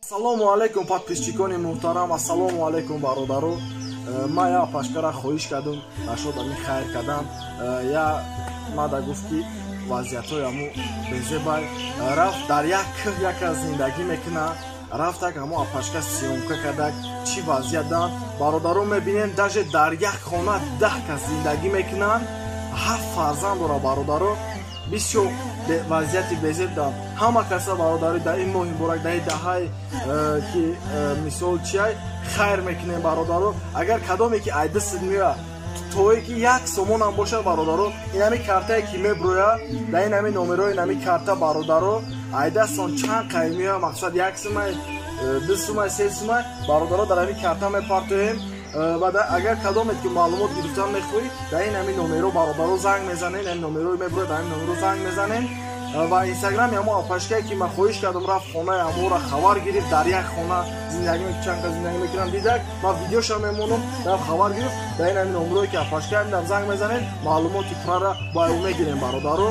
Ассалому алайкум подписчикони муҳтарам, ассалому алайкум бародаро. Ма я пашкара хоҳиш кардам, нашод ами хайр кардам. Я мада гуфт ки вазъиятҳои аму безебай рафт дар як кӯҳ яка зиндагӣ мекуна. Рафтак амо апашка съёмка кардак, чӣ вазъият дан. Бародаро мебинем, даже дар як хона 10 кас зиндагӣ мекунанд, 7 фарзанд дора бародаро. Бисёр вазъияти безеб дан. Ҳама каса бародари дар ин моҳи муборак, дар ин даҳаи ки мисол чиай хайр мекунем бародаро. Агар кадоме ки айдасид меояд, тое ки як сомонам бошад бародаро, ин ҳами картае ки меброя, дар ин ҳами номерои ин ҳами карта бародаро, айдасон чанд қай меояд, мақсад 1 сумай, 2 сумай, 3 сумай бародаро дар ҳами карта мепартоем. Ва агар кадомет ки маълумот гирифтан мехоҳӣ, дар ин ҳами номеро бародаро занг мезанем, ин номеро меброяд, дар ҳами номеро занг мезанем. Ва инстаграми ҳамо апашкае ки ман хоҳиш кардам, рафт хонаи ҳаморо хабар гирифт, дар як хона зиндагӣ чанд кас зиндагӣ мекунам дидак, ман видеоша мемонам, рафт хабар гирифт, дар ин ҳами номерое ки апашкаем дар занг мезанем, маълумоти пурра ба ӯ мегирем бародаро.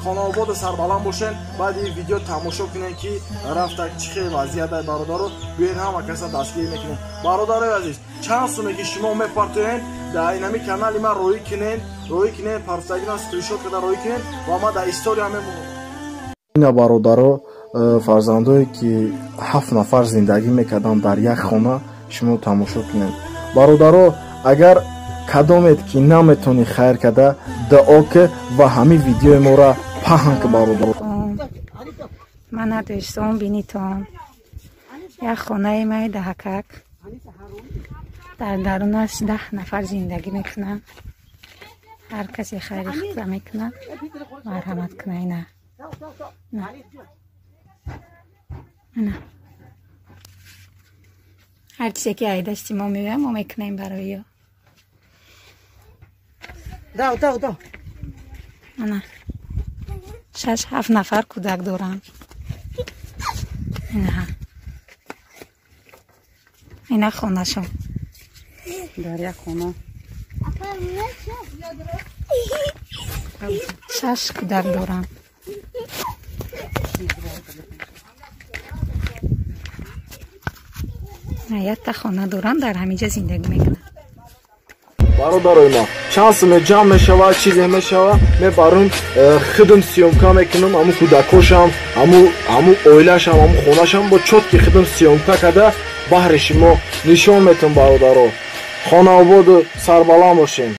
Хонаободу сарбаланд бошен. Баъди ин видео тамошо кунем ки рафтак чӣ хел вазъият ай бародаро. Биёед ҳама каса дастгирӣ мекунем. Бародарои азиз, чанд суме ки шумо мепартоед, дар ин ҳами канали ман роҳӣ кунен, роҳӣ кунен, партофтагиро скриншот карда роҳӣ кунен ва ман дар история мемонам. Ина бародаро, фарзандое ки 7 нафар зиндагӣ мекарданд дар як хона, шумо тамошо кунед. Бародаро, агар кадомет ки наметонӣ хайр карда, дуо ки ва ҳами видеои моро паҳн ки бародаро. Мана дӯстон, бинитон, як хонаи май даҳакак, дар дарунаш 10 нафар зиндагӣ мекунанд. Ҳар касе хайри худро мекунад, марҳамат куна. Ина ҳар чизе ки айдасти мо меояд, мо мекунем барои ё. Ана 6-7 нафар кӯдак доранд. Ина хонашон дар як хона 6 кӯдак доранд. Якта хона доранд, дар ҳаминҷа зиндагӣ мекунанд. Бародарои ма, чанд суме ҷамъ мешавад, чизе мешавад, мебарам худам съёмка мекунам, ҳамун кӯдакошам, ҳамун оилашам, ҳамун хонашам бо чотки худам съёмка карда баҳри шумо нишон метам бародаро. Хонаободу сарбаланд бошем.